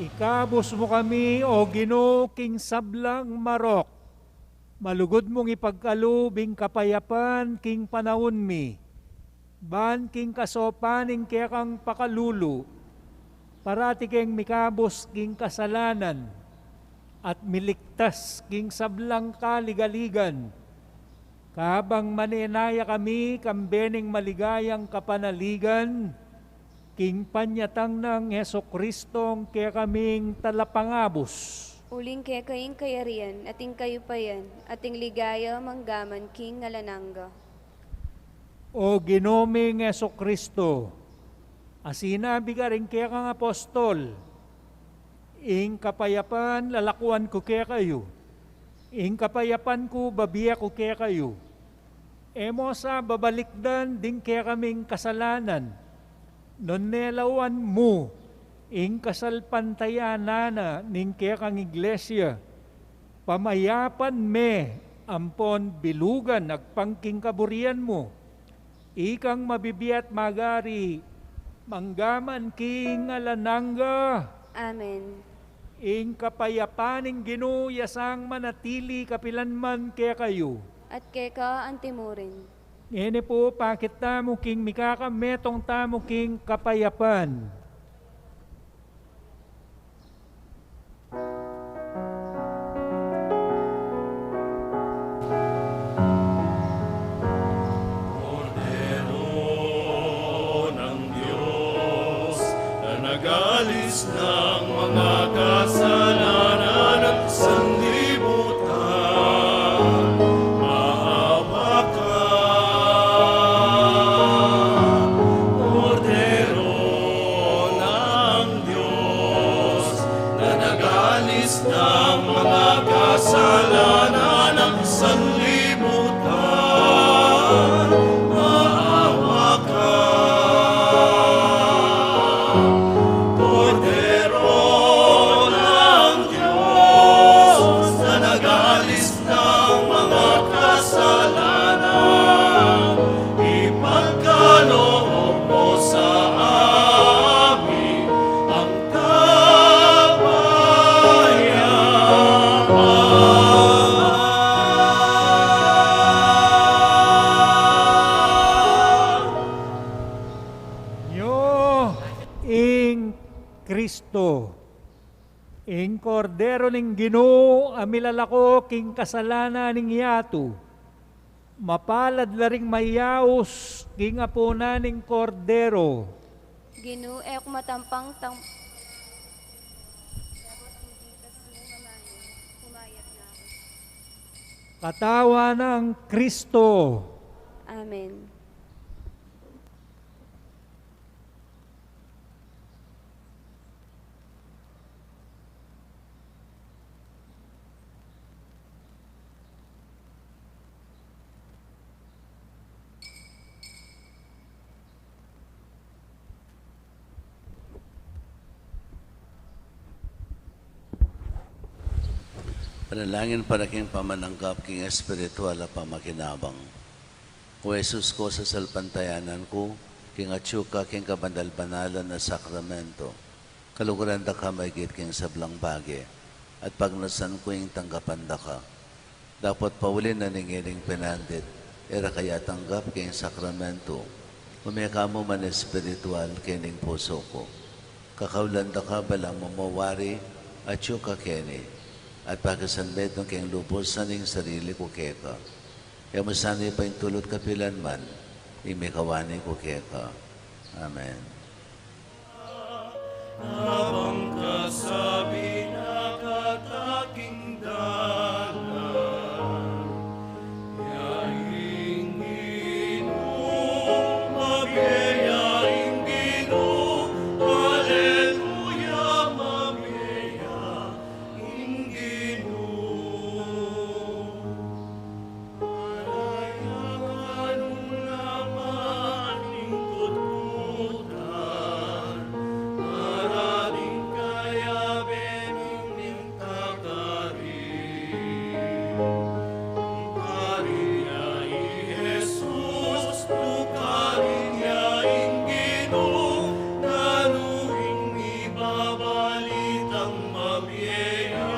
Ikabus mu kami, O Ginu, king sablang marok. Malugud mung ipagkalub ing kapayapan king panaun mi, ban king kasaupan ning kekang pakalulu, parati keng mikabus king kasalanan at miligtas king sablang kaligaligan, kabang manenaya kami kambe ning maligayang kapanaligan king panyatang nang Jesucristong kekaming Talapangabus. Uling keka ing kayarian, at ing kayupayan, at ing ligaya manggaman king alang angga. O Ginu ming Jesucristo, a sinabi karing kekang apostol, ing kapayapan lalakuan ku kekayu, ing kapayapan ku babie ku kekayu. E mu sa babalikdan ding kekaming kasalanan, nune lawan mu ing kasalpantayanan na ning kekang iglesia. Pamayapan me ampon bilugan agpang king kaburian mu. Ikang mabibie at magari Mangga man king alang angga. Amen. Ing kapayapan ning Ginu ya sang manatili kapilan man kekayu. At keka antimurin. Ngeni pu, pakit tamu king mikakametung tamu king kapayapan. Kordero ng Diyos na nagalis ng mga kasalanan ng sanlibutan, maawa ka. Kordero ng Diyos na nagalis ng mga kasalanan ng sanlibutan, maawa ka. Kordero ng Diyos na nagalis ng mga kasalanan, ipagkaloob mo sa amin ang kapayapan. Nyo ing Kristo. Ing Kordero ning Ginu a milalako king kasalanan ning yatu. Mapalad la ring mayaus king apunan ning Kordero. Ginu, e ku matampang tang- Katawan nang Kristo. Amen. Panalangin para king pamananggap king espiritual a pamakinabang. O Jesus ku, sasalpantayanan ku king atyu ka king kabanal-banalan a sakramento. Kaluguran da ka maigit king sablang bage, at pagnasan ku ing tanggapan da ka. Dapot pauli na ning ining penandit, e ra ka ya tanggap king sakramento, ume ka mu man espiritual kening pusu ku. Kakaulan da ka balang mamawari atyu ka keni, at pakisanmetung keng lubus na ning sarili ku keka. E mu sana ipaintulut kapilan man ing mikawani ku keka. Amen. Abang kasabi na kataking dalan, ya ing Ginu, mabie ya ing Ginu, aleluya, mabie ya ing Ginu. Para ya nung naman ing kutkutan, para ding kayabe ning minta karin. Karin ya i Jesus, karin ya ing Ginu, nanu ing ibabalitang mabie ya.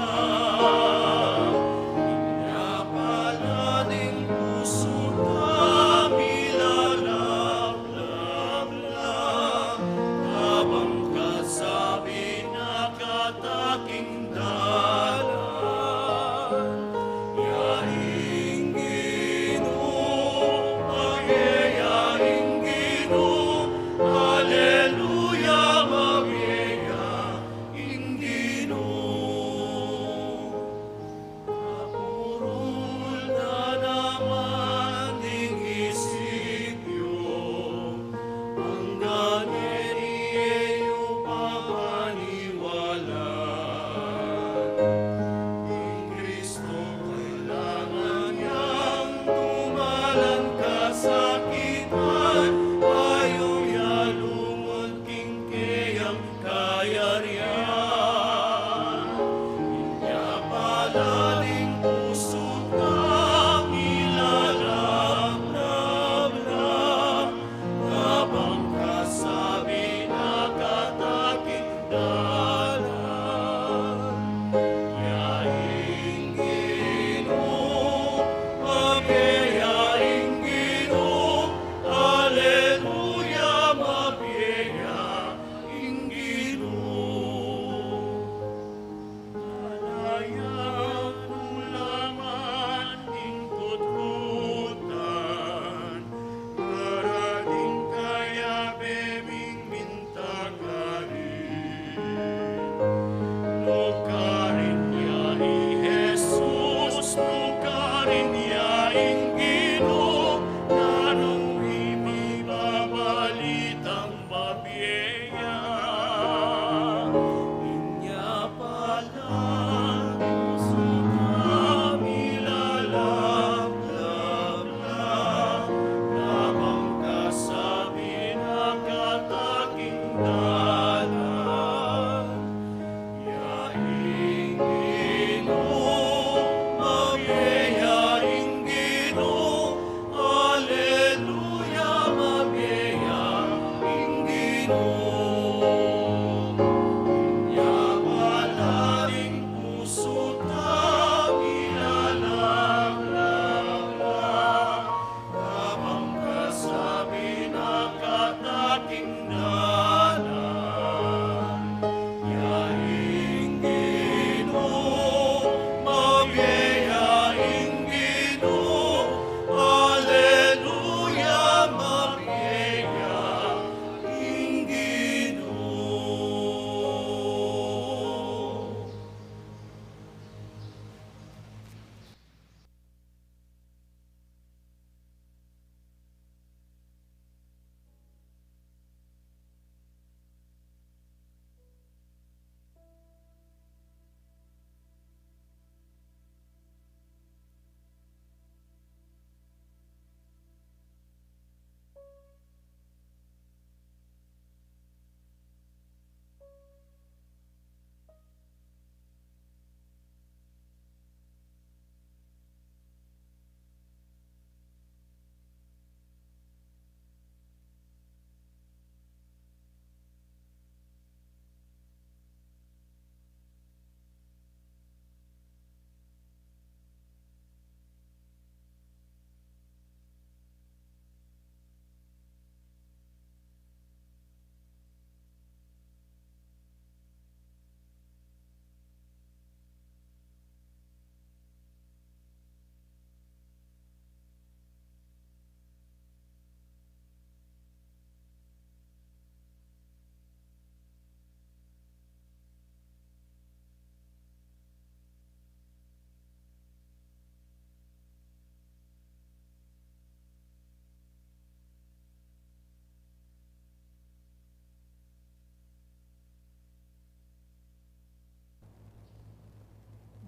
Inya pala ding pusu ta milalabla, abang kasabi na kataking dalan, ya ing Ginu, mabie ya ing Ginu, aleluya, mabie ya ing Ginu. Kapurul na naman ding isip yu, anggang ngeni e yu pa maniwala. Ing Kristo kailangan yang dumalan kasakitan, bayu ya lungud king keyang kayarian. Inya pala ding pusu ta milalabla, abang kasabi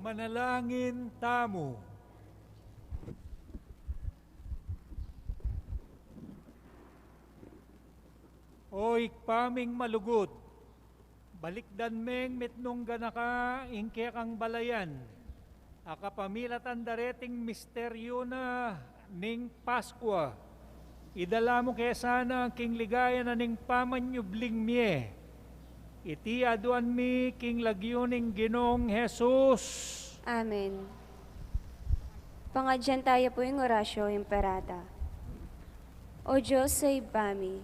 Manalangin tamu. O Ibpa ming malugud, balikdan meng mitmung ganaka ing kekang balayan, a kapamilatan da reting misteryu na ning Paskua, idala mu ke sana king ligaya na ning pamanyubling mie. Iti aduan mi king lagyu ning Ginung Jesus. Amen. Pangadyan taya pu ing Oratio Imperata. O Dios a Ibpa mi,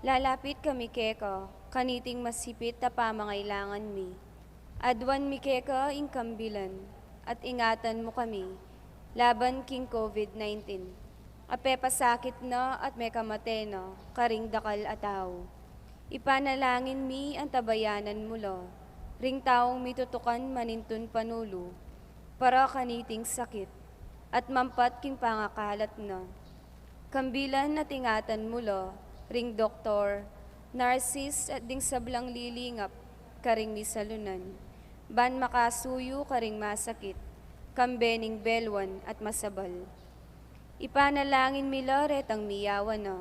lalapit kami keka kaniting masipit a pamangailangan mi. Aduan mi keka ing kambilan at ingatan mu kami laban king COVID nineteen, a pepasakit na at mekamate na karing dakal a tau. Ipanalangin mi antabayanan mu la ring taung mitutukan manintun panulu para kaniting sakit at mampat king pangakalat na. Kambilan at ingatan mu la ring doktor, narsis at ding sablang lilingap karing misalunan, ban makasuyu karing masakit, kambe ning beluan at masabal. Ipanalangin mi la retang miyawan na,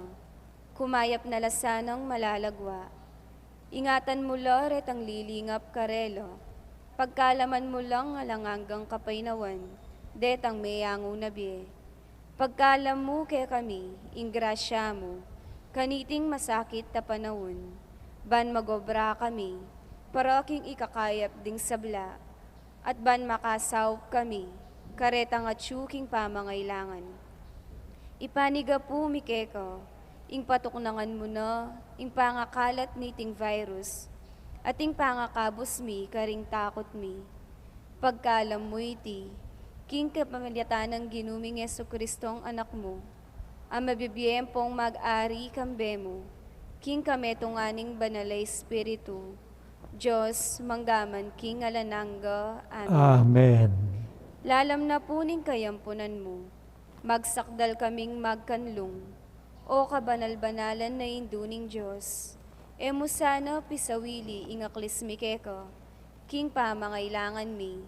kumayap na la sanang malalagwa. Ingatan mu la retang lilingap karela, pagkalaman mu lang alang anggang kapaynawan detang meyangu na bie. Pagkalam mu kekami ing grasya mu kaniting masakit a panaun, ban magobra kami para king ikakayap ding sabla, at ban makasaup kami karetang atyu king pamangailangan. Ipanigapu mi keka ing patuknangan mu na ing pangakalat niting virus at ing pangakabus mi karing takut mi. Pagkalam mu iti king kapamilatan nang Ginu ming Jesucristong Anak mu, a mabibie ampong mag-ari kambe mu king kametungan ning Banal a Espiritu, Dios, mangga man king alang angga. Amen. Amen. Lalam na pu ning kayampunan mu, magsakdal kaming magkanlung, O kabanal-banalan a Indu ning Dios. E mu sana pisawili ing aklis mi keka king pamangailangan mi,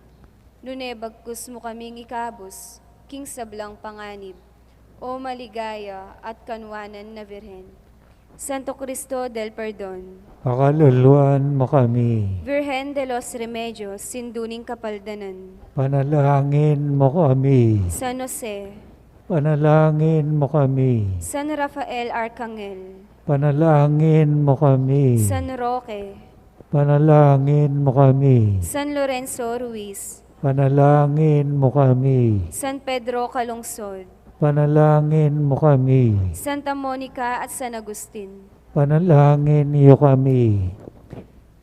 nune bagkus mu kaming ikabus king sablang panganib, O maligaya at kanwanan a Virgen. Santo Cristo del Perdon, pakaluluan mu kami. Virgen de los Remedios, Indu ning Kapaldanan, panalangin mu kami. San Jose, panalangin mu kami. San Rafael Arcangel, panalangin mu kami. San Roque, panalangin mu kami. San Lorenzo Ruiz, panalangin mu kami. San Pedro Calungsod, panalangin mu kami. Santa Monica at San Agustin, panalangin yu kami.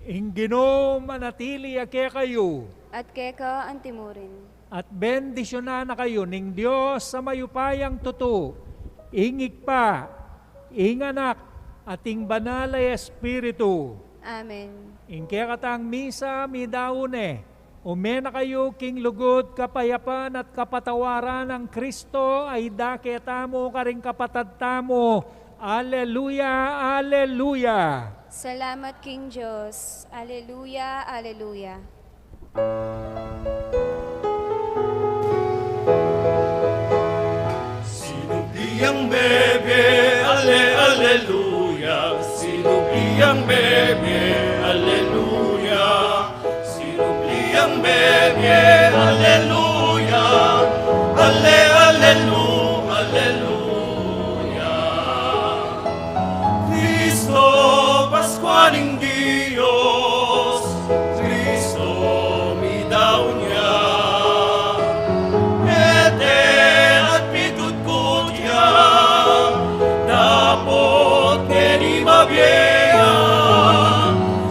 Ing Ginu manatili ya kekayu. At keka antimurin. At bendisyunan na kayu ning Dios a mayupayang tutu, ing Ibpa, ing Anak, at ing Banal a Espiritu. Amen. Ing kekatang misa midaun ne. Ume na kayu king lugud, kapayapan at kapatawaran nang Kristo a idake tamu karing kapatad tamu. Aleluya, aleluya. Salamat king Dios. Aleluya, aleluya. Sinubli yang bebe, ale, aleluya. Sinubli yang bebe, aleluya. Sinubli yang bebe, aleluya. Ale, alelu, aleluya. Kristo, Paskua ning Dios, Kristo midaun ya. Mete at mikutkut ya, dapot ngeni mabie ya.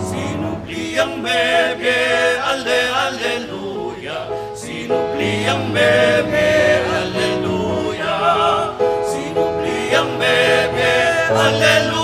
Sinubli yang mebie, ale, aleluya. Sinubli yang mebie, aleluya. Sinubli yang mebie, aleluya.